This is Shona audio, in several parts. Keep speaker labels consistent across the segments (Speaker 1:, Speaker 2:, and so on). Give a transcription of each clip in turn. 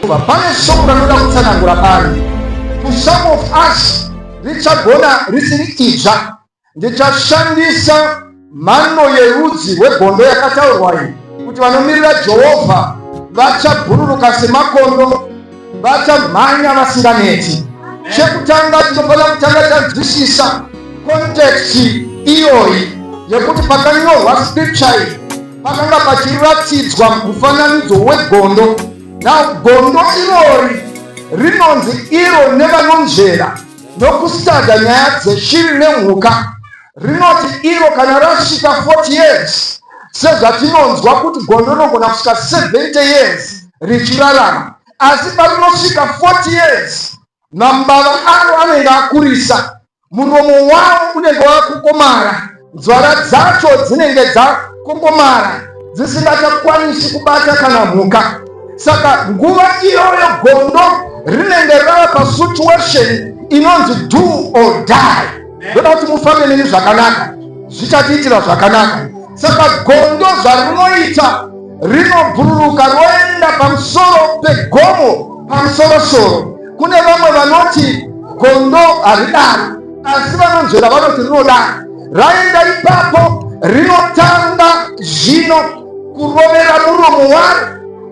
Speaker 1: Pane shoko ranoda kutsanangura pano. To some of us richagona risiri idzva. Ndichashandisa mhando yerudzi rwegondo yakataurwa iyi kuti vanomirira Jehovha vachabhururuka semakondo, vachamhanya vasinganeti. Chekutanga tinofanira kutanga tanzwisisa context iyoyi yekuti pakanyorwa scripture iyi pakanga pachiratidzwa mufananidzo wegondo. Now gondo irori rinonzi iro nevanonzvera nokustada nyaya dzeshiri nemhuka rinoti iro kana rasvika 40 years, sezvatinonzwa kuti gondo rinogona kusvika 70 years richirarama, asi parinosvika 40 years mambava aro anenge akurisa, muromo wavo unenge wakukomara, nzwara dzacho dzinenge dzakongomara, dzisingachakwanisi kubata kana mhuka. Saka nguva iyoyo gondo rinenge rava pasituation inonzi do or die. Ndoda kuti mufambe neni zvakanaka, zvichatiitira zvakanaka. Saka gondo zvarinoita, rinobhururuka roenda pamusoro pegomo, pamusorosoro. Kune vamwe vanoti gondo haridaro, asi vanonzvera vanoti rinodaro. Raenda ipapo, rinotanga zvino kurovera muromo waro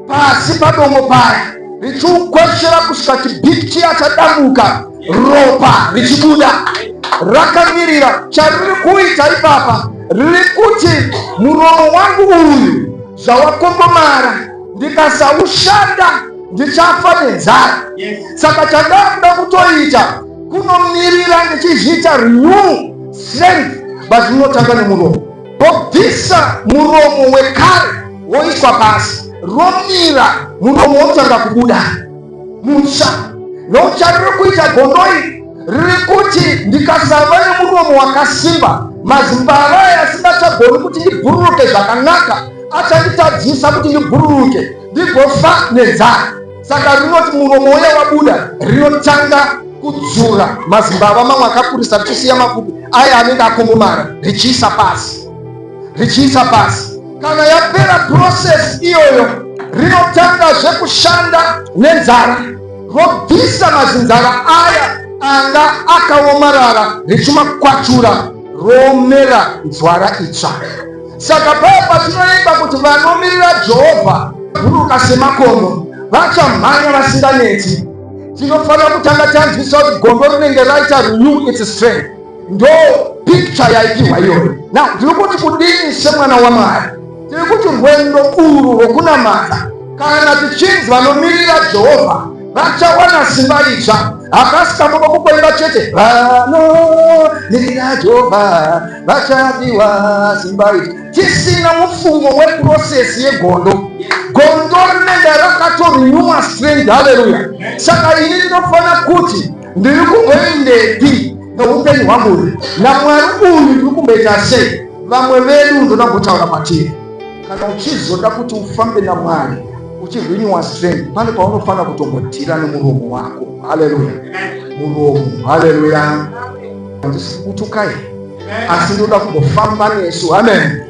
Speaker 1: pasi padomo paya, richiukweshera kusvika chibeak chiya chadambuka, ropa richibuda. Rakamirira chariri kuita ipapa, riri kuti muromo wangu uyu zvawakombomara, ndikasaushanda ndichafa nenzara. Saka chandakuda kutoita kunomirira ndichizviita renew strength, but rinotanga nemuromo. Robvisa muromo wekare woiswa pasi, romira muromo wotanga kubuda mutsva. Nochariri kuita gondo iri riri kuti ndikasava nemuromo wakasimba, mazimbava aya asingachagoni kuti ndibhururuke zvakanaka achanditadzisa kuti ndibhururuke, ndigofa nenzara. Saka rinoti muromo uya wabuda, rinotanga kudzura mazimbava mamwe akakurisa, richisiya mapfupi aya anenge akombomara, richiisa pasi, richiisa pasi. Kana yapera process iyoyo, rinotanga zvekushanda nenzara, robvisa mazinzara aya anga akaomarara, richimakwachura, romera nzwara itsva. Saka paya patinoimba kuti vanomirira Jehovha bhururuka semakondo, vachamhanya vasinganeti, tinofanira kutanga tanzwisisa kuti gondo rinenge raita renew its strength. Ndo picture yaipiwa iyoyo. Now ndiri kuti kudini semwana waMwari? Tiri kuti rwendo urwu rwokunamata, kana tichinzi vanomirira Jehovha vachawana simba ritsva, hakasi kamboba kukoimba chete. Vanomirira Jehovha vachapiwa simba ritsva, tisina mufungo weprocess yegondo. Gondo rinenge rakatorenewa strength. Haleluya! Saka ini ndinofanira kuti ndiri kumboendepi noupenyu hwangu uyu naMwari uyu? Ndiri kumboita sei? Vamwe vedu, ndoda kutaura kwatiri, kana uchizoda kuti ufambe naMwari uchirenewa strength, pane paunofanira kutombodhira nemuromo wako. Haleluya! Muromo, haleluya! Handisi kutukai, asi ndoda kumbofamba nesu, amen,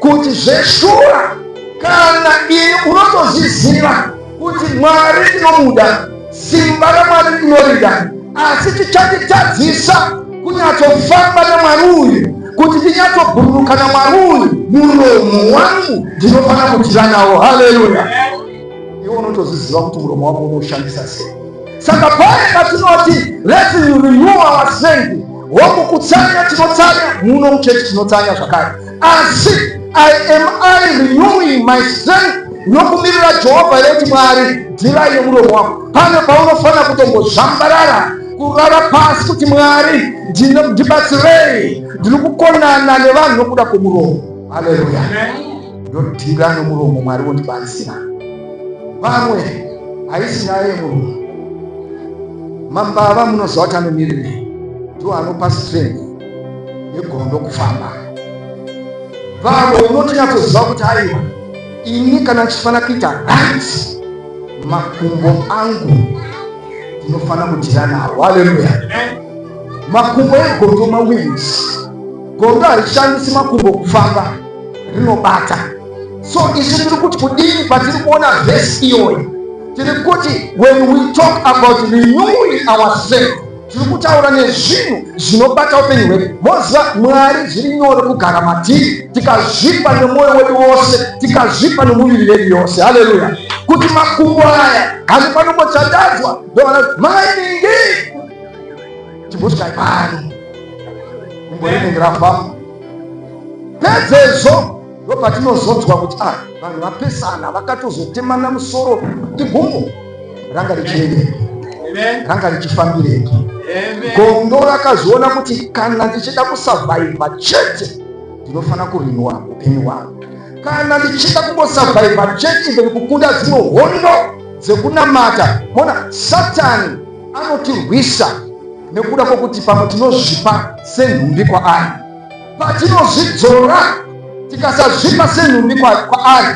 Speaker 1: kuti zveshura kana ini unotozviziva kuti Mwari ndinomuda, simba raMwari ndinorida, asi chichanditadzisa kunyatsofamba naMwari uyu, kuti ndinyatsobhururuka naMwari uyu, muromo wangu ndinofanira kudhira nawo. Haleluya! Iwe unotozviziva kuti muromo wako unoshandisa sei. Saka paya patinoti let's renew our strength, hongu, kutsanya tinotsanya muno muchechi, tinotsanya zvakare, asi I am I renewing my strength nokumirira Jehovha here? Kuti Mwari, dhirai nemuromo wako. Pane paunofanira kutombozvambarara, kurara pasi kuti Mwari, ndibatsirei, ndiri kukonana nevanhu nokuda kwomuromo. Haleluya! Ndodhira nomuromo, Mwari wondibatsira. Vamwe haisi nyaya yemuromo. Mambava munoziva kuti anomirirei? Ndiwo anopa strength yegondo kufamba. Vamwe unotonyatsoziva kuti aiwa, ini kana ndichifanira kuita right, makumbo angu ndinofanira kudhira nawo. Haleluya! Makumbo egondo, mawings. Gondo harishandisi makumbo kufamba, rinobata. So isu tiri kuti kudini patiri kuona vhesi iyoyi? Tiri kuti when we talk about renewing our strength, tiri kutaura nezvinhu zvinobata upenyu hwedu. Moziva Mwari zviri nyore kugara matiri tikazvipa nemwoyo wedu wose, tikazvipa nemuviri yedu yose. Haleluya! Kuti makumbo aya handi panombochandadzwa ndovana mai ningi timbosvikai pano gumbo rinenge rafamba. Pedzezvo ndopatinozonzwa kuti ah, vanhu vapesana vakatozotemana musoro kuti gumbo ranga richiendepi, ranga richifambirepi. Gondo rakazoona kuti kana ndichida kusavhaivha chete ndinofanira kurinwa upenyu hwangu. Kana ndichida kungosavhaivha chete even kukunda dzimwe hondo dzekunamata. Mona Satani anotirwisa nekuda kwokuti pamwe tinozvipa senhumbi kwaari. Patinozvidzora tikasazvipa senhumbi kwaari,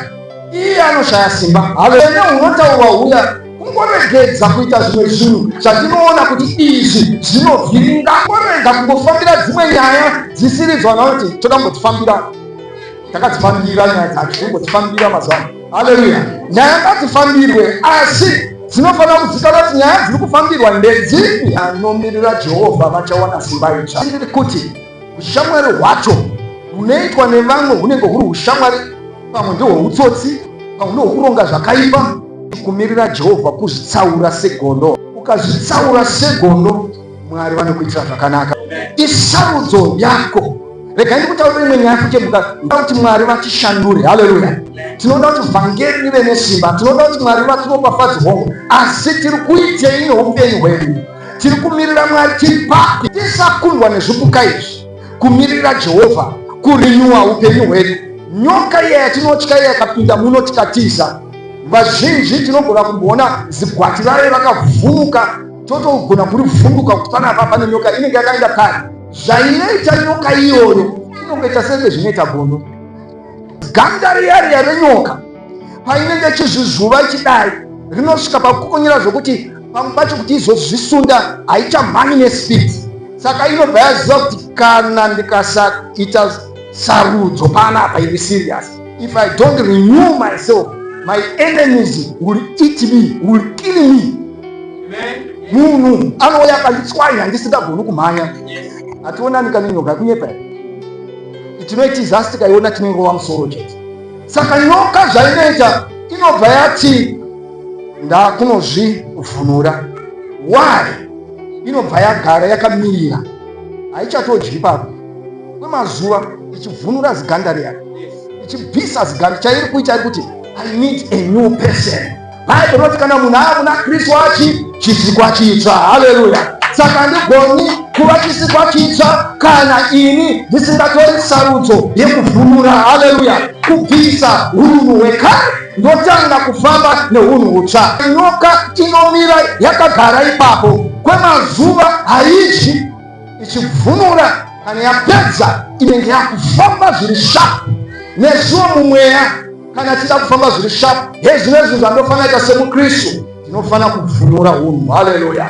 Speaker 1: iye anoshaya simba. Havene hunotaurwa huya kungoregedza kuita zvimwe zvinhu zvatinoona kuti izvi zvinovhiringa, kungorega kungofambira dzimwe nyaya dzisiri dzwana kuti toda kumbodzifambira, takadzifambira nyaya dzacho, kumbodzifambira mazuva ano. Haleluya! Nyaya ngadzifambirwe, asi dzinofanira kuzikanwa kuti nyaya dziri kufambirwa ndedzipi. Anomirira Jehovha vachawana simba idzva. Ndiri kuti Ushamwari hwacho hunoitwa nevamwe hunenge huri ushamwari, pamwe ndehweutsotsi, pamwe ndehwekuronga zvakaipa. Kumirira Jehovha kuzvitsaura segondo. Ukazvitsaura segondo, Mwari vanokuitira zvakanaka. Isarudzo yako. Regai ndikutaurire imwe nyaya futi yemuka kuti Mwari vatishandure. Haleluya! Tinoda kuti vhangeri rive nesimba, tinoda kuti Mwari vatiropafadze hongu, asi tiri kuitei neupenyu hwedu? Tiri kumirira Mwari tiri papi? Tisakundwa nezvipuka izvi. Kumirira Jehovha kurinyuwa upenyu hwedu. Nyoka iya yatinotya iya yakapinda muno tikatiza, vazhinji tinogona kumboona zigwati rayo rakavhunuka, totogona kurivhunduka kuti panapa pane nyoka inenge yakaenda kare. Zvainoita nyoka iyoyo inongoita senge zvinoita gondo. Ganda riya riya renyoka painenge ichizvizvuva ichidai rinosvika pakukonyera zvokuti pamwe pacho kuti izozvisunda haichamhanyi nespeed. Saka inobva yaziva kuti kana ndikasaita sarudzo panapa iri serious, if I don't renew myself, my enemies will eat me, will kill me. Munhu anouya akanditswanya ndisingagoni kumhanya. Hationani kana nyoka yakunyepa tinoitiza asi tikaiona tinoirova musoro chete. Saka nyoka zvainoita inobva yati ndakunozvivhunura. Why? Inobva yagara yakamirira, haichatodyi ipapo kwemazuva, ichivhunura ziganda riya, ichibvisa ziganda. Chairi kuita iri kuti I need a new person. Bhaibheri rinoti kana munhu ava muna Kristu achi chisikwa chitsva. Haleluya! Saka handigoni kuva chisikwa chitsva kana ini ndisingatori sarudzo yekuvhunura. Haleluya! Kubvisa hunhu hwekare ndotanga kufamba nehunhu hutsva. Nyoka inomira yakagara ipapo kwemazuva haidyi, ichivhunura. Kana yapedza inenge yakufamba zviri sharp. Nesuwo mumweya kana tichida kufamba zviri sharp, hezvino zvinhu zvandofanira kuita semukristu, ndinofanira kubvunura hunhu. Haleluya!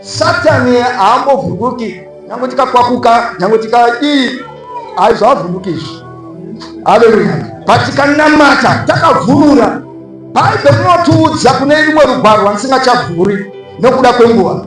Speaker 1: Satani haambovhunduki, nyange tikakwakuka, nyange tikadii, haizvo havhunduki izvi. Haleluya! But tikanamata takavhunura, Bhaibheri rinotiudza kune rimwe rugwaro rwandisingachavhuri nokuda kwenguva.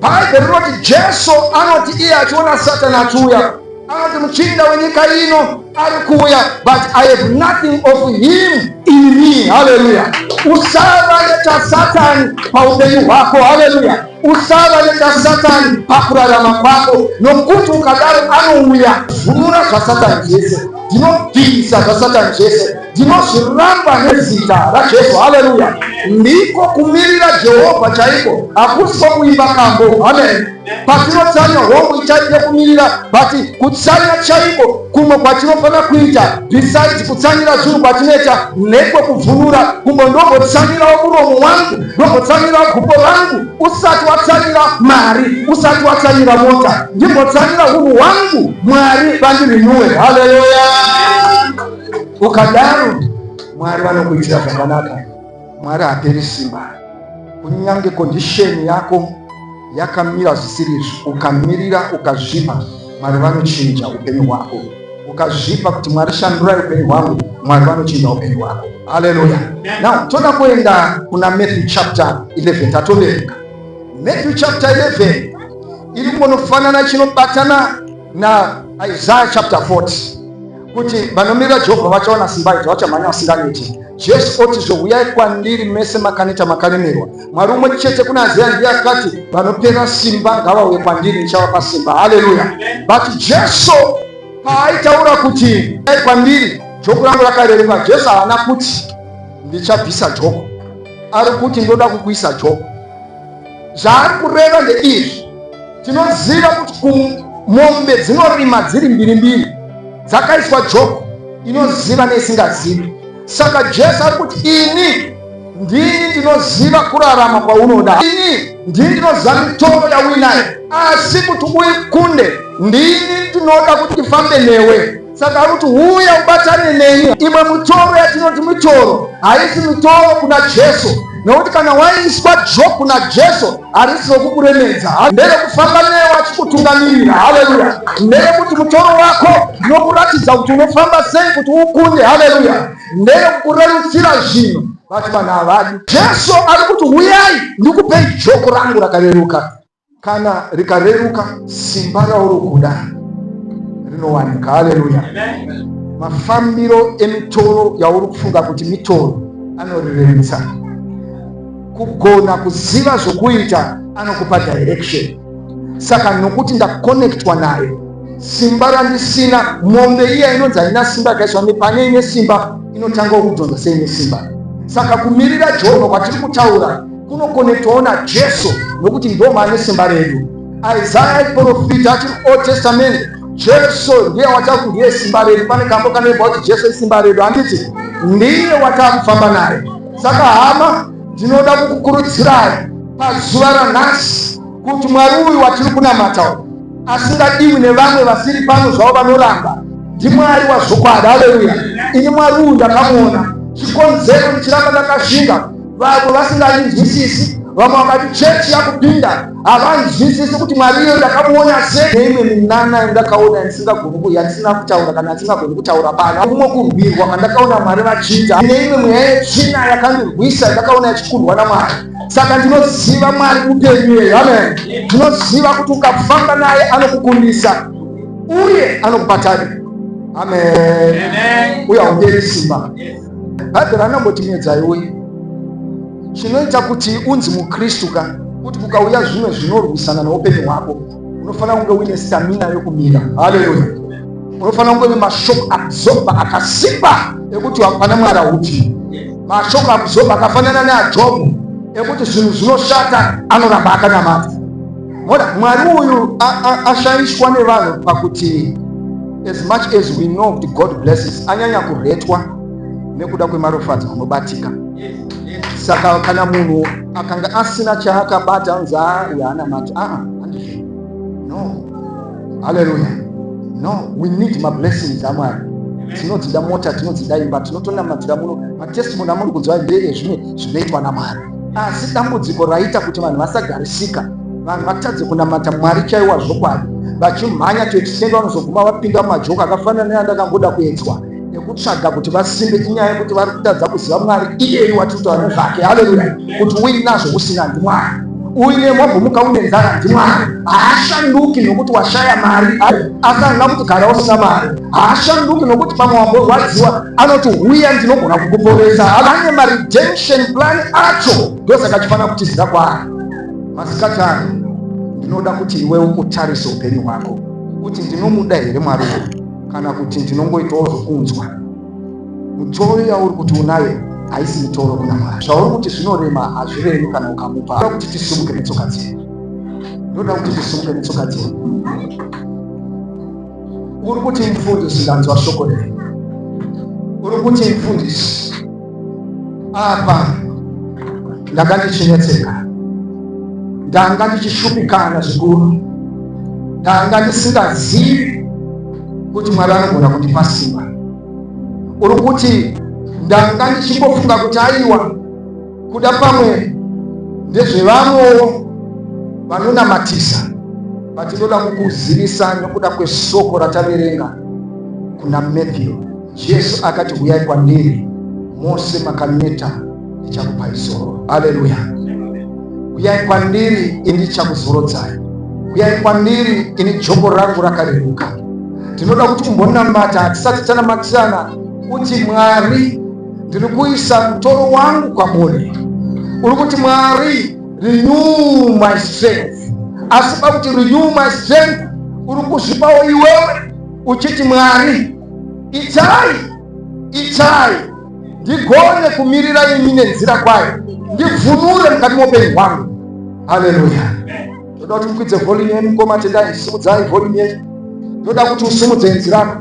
Speaker 1: Bhaibheri rinoti Jesu anoti iye achiona Satani achiuya, anoti muchinda wenyika ino ari kuuya, but I have nothing of him in me. Haleluya! Usava nechasatani paupenyu hwako. Haleluya! Usava nechasatani pakurarama kwako, nokuti ukadaro anouya. Vhunura zvasatani zvese, ndinobvisa zvasatani zvese, ndinozviramba nezita raJesu. Haleluya! Ndiko kumirira Jehovha chaiko, hakusi kwokuimba kambo. Amen. Patinotsanya hongu ichaiye kumirira, but kutsanya chaiko kumwe kwatinofanira kuita besides kutsanyira zvinhu kwatinoita nekwekuvhunura kumbo. Ndombotsanyirawo muromo wangu, ndombotsanyirawo gumbo rangu. Usati watsanyira mari, usati watsanyira mota, ndimbotsanyira hunhu hwangu, Mwari vandirinyuwe. Haleluya! Ukadaro Mwari vanokuitira zvakanaka. Mwari haperi simba, kunyange kondisheni yako yakamira zvisiri izvi, ukamirira ukazvipa, Mwari vanochinja upenyu hwako. Ukazvipa kuti Mwari shandurai upenyu hwangu, Mwari vanochinja upenyu hwako. Haleluya. Now toda kuenda kuna Matthew chapter 11, tatoverenga Matthew chapter 11 iri kungonofanana chinobatana na Isaiah chapter 40 kuti vanomirira Jehovha vachaona simba idzo vachamhanya vasinganeti. Jesu oti zvouyai kwandiri mese makaneta makaremerwa. Mwari umwe chete kuna Isaiah ndiye akati vanopera simba ngavauye kwandiri ndichavapa simba. Haleluya. But Jesu paaitaura kuti kwandiri joko rangu rakareruka, Jesu haana kuti ndichabvisa joko, ari kuti ndoda kukuisa joko. Zvaari kureva ndeizvi, tinoziva kuti kumombe dzinorima dziri mbiri mbiri dzakaiswa joko inoziva neisingazivi. Saka Jesu ari kuti ini ndini ndinoziva kurarama kwaunoda, ini ndini ndinoziva mitoro yauinayo, asi kuti uikunde ndini ndinoda kuti ndifambe newe. Saka ari kuti huya ubatane neni. Imwe mitoro yatinoti mitoro haisi mitoro kuna Jesu, nokuti kana waiswa joku naJesu harisi rokukuremedza, nderekufamba newe achikutungamirira. Haleluya! Nderekuti mutoro wako nokuratidza kuti unofamba sei kuti ukunde. Haleluya! Nderekukurerutsira zvinhu, but vanhu havadi. Jesu ari kuti huyai ndikupei joko rangu rakareruka. Kana rikareruka, simba rauri kuda rinowanika. Haleluya! Mafambiro emitoro yauri kufunga kuti mitoro anorirerutsa. Kugona kuziva zvokuita anokupa direction. Saka nokuti ndakonektwa naye, simba randisina, mombe iya inonzi haina simba yakaiswa pane ine simba inotanga kudhonza seine simba. Saka kumirira Jehovha kwatiri kutaura kunokonektwawo naJesu nokuti ndomaane simba redu. Isaya aiprofita achiri Old Testament, Jesu ndiye wataku ndiye simba redu. Pane kambo kanoimba kuti Jesu isimba redu, handiti? Ndiye watakufamba naye. Saka hama, ndinoda kukukurudzirai pazuva ranhasi kuti Mwari uyu watiri kunamata uyu asingadiwi nevamwe vasiri pano zvavo vanoramba ndiMwari wazvokwadi. Haleluya! Ini Mwari uyu ndakamuona, chikonzero ndichiramba ndakashinga vamwe vasingainzwisisi, vamwe vakati chechi yakupinda havanzwisisi kuti Mwari iyoyo ndakamuona sei. Neimwe minana yandakaona yandisingagoni yandisina kutaura kana yandisingagoni kutaura pano, kumwe kurwirwa kwandakaona Mwari vachiita, neimwe mweya yetsvina yakandirwisa yandakaona yachikundwa naMwari. Saka ndinoziva Mwari mupenyu iyeyo. Amen. Ndinoziva kuti ukafamba naye anokukundisa uye anokupa tariro. Amen. Uye hauperi simba. Bhaibheri rinomboti muedzai uye chinoita kuti unzi muKristu ka kuti kukauya zvimwe zvinorwisana neupenyu hwako unofanira kunge uine stamina yokumira. Haleluya! Unofanira kunge une mashoko absorber akasimba ekuti pana Mwari hauti mashoko absorber akafanana neaJobho ekuti zvinhu zvinoshata anoramba akanamata. Mona Mwari uyu ashaishwa nevanhu pakuti as much as we know kuti God blesses, anyanya kuretwa nekuda kwemarofadzo anobatika. Saka kana munhu akanga asina chaakabata anzi uyu haanamati, aa handizvo. No, haleluya. No, we need mablessings aMwari. Tinodzida mota, tinodzida imba, tinotonamatira muno. Matestimony amuri kunzwa ndeezvimwe zvinoitwa naMwari. Asi dambudziko raita kuti vanhu vasagarisika, vanhu vatadze kunamata Mwari chaiwa zvokwadi, vachimhanya to extend, vanozoguma vapinda mumajoko akafanana neandakamboda kuedzwa ekutsvaga kuti vasimbe. Inyaya yekuti vari kutadza kuziva Mwari iyeyu watiri kutaura nezvake. Haleluya! Kuti uinazvo usina ndiMwari, uine wabvumuka une nzara ndiMwari. Haashanduki nokuti washaya mari, asi anoda kuti gara usina mari. Haashanduki nokuti pamwe wamborwadziwa, anoti huya ndinogona kukuporesa. Ane maredemption plan acho, ndosaka achifanira kutizira kwaari. Masikati ano ndinoda kuti iwewe utarise upenyu hwako kuti ndinomuda here Mwari uyu kana kuti ndinongoitawo zvokunzwa. Mutoro yauri kuti unayo haisi mutoro kuna Mwari. Zvauri kuti zvinorema hazviremi kana ukamupa. Ndoda kuti tisimuke netsoka dzedu. Ndoda kuti tisimuke netsoka dzedu. Uri kuti mufundisi, ndanzwa shoko renyu. Uri kuti mufundisi, apa ndanga ndichinetseka, ndanga ndichishupikana zvikuru, ndanga ndisingazivi kuti Mwari anogona kundipa simba. Uri kuti ndanga ndichingofunga kuti aiwa, kuda pamwe ndezvevamwewo vanonamatisa, but ndoda kukuzivisa nokuda kwesoko rataverenga. Kuna Matthew, Jesu akati, "Huyai kwandiri mose makaneta, ndichakupai zororo." Haleluya! Uyai kwandiri, ini ndichakuzorodzai. Uyai kwandiri, ini joko rangu rakareruka. Ndinoda kuti umbonamata hatisati tanamatirana kuti, "Mwari, ndiri kuisa mutoro wangu kwamuri." Uri kuti, "Mwari, renew my strength." Asi pakuti "renew my strength", uri kuzvipawo iwewe uchiti, "Mwari, itai, itai ndigone kumirira imi nenzira kwayo, ndibvunure mukati moupenyu hwangu." Haleluya! Ndoda kuti mukwidze volume yenyu. Mukoma Tendai, simudzai volume yenyu. Ndoda kuti usimudze inzwi rako,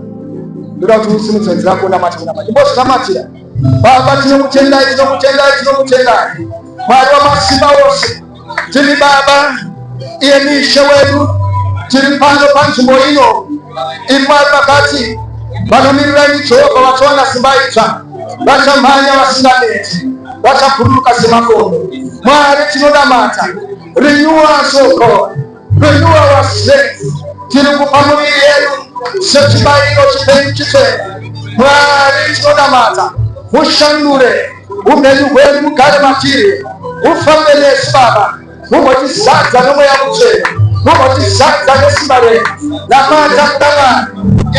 Speaker 1: ndoda kuti usimudze inzwi rako. Unamate, unamate, imbozvinamatira. Baba, tinokutendai, tinokutendai, tinokutendai. Mwari wamasimba ose, tiri Baba, iye Ishe wedu, tiri pano panzvimbo ino. Imi Mwari pakati vanomirira imi Jehovha vachawana simba idzva, vachamhanya vasinganeti, vachabhururuka semakondo. Mwari, tinonamata, renew us, O God, renew our strength. Tiri kupa muviri yedu sechibayiro chipenyu, chitsvene. Mwari, tinonamata, mushandure upenyu hwedu, mugare matiri, mufambe nesu Baba, mugotizadza nomweya mutsvene, mugotizadza nesimba renyu. Namata kuna Mwari,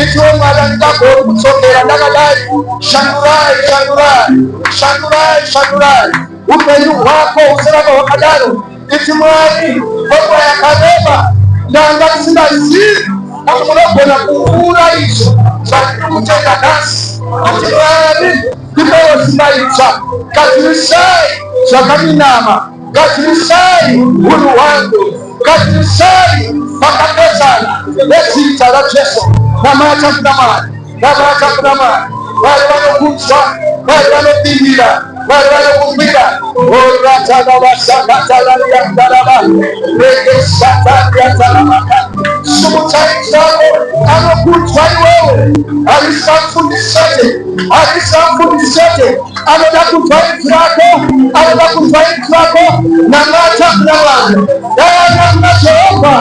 Speaker 1: itiwo, "Mwari, handingagoni kudzokera ndakadai. Shandurai, shandurai, shandurai, shandurai." Upenyu hwako husaramba hwakadaro. Iti, "Mwari, kwenguva yakareba ndanga ndisingazivi kuti munogona kuura izvo zvandiri kutenda nhasi." Kuti, "Mwari, ndipewo simba itsva, gadzirisai zvakaminama, gadzirisai unhu hwangu, gadzirisai pakapesana nezita raJesu." Namata kuna Mwari, namata kuna Mwari. Mwari vanokunzwa, Mwari vanopindira, Mwari vanokukwira. Oratanavasakatalariandarava regesatariataramaka. Sumudzai zvako, anokunzwa iwewe. Harisamfundisete, harisamfundisete, anoda kunzwa inzwi rako, anoda kunzwa inzwi rako. Namata kuna Mwari, dana kuna Jehovha.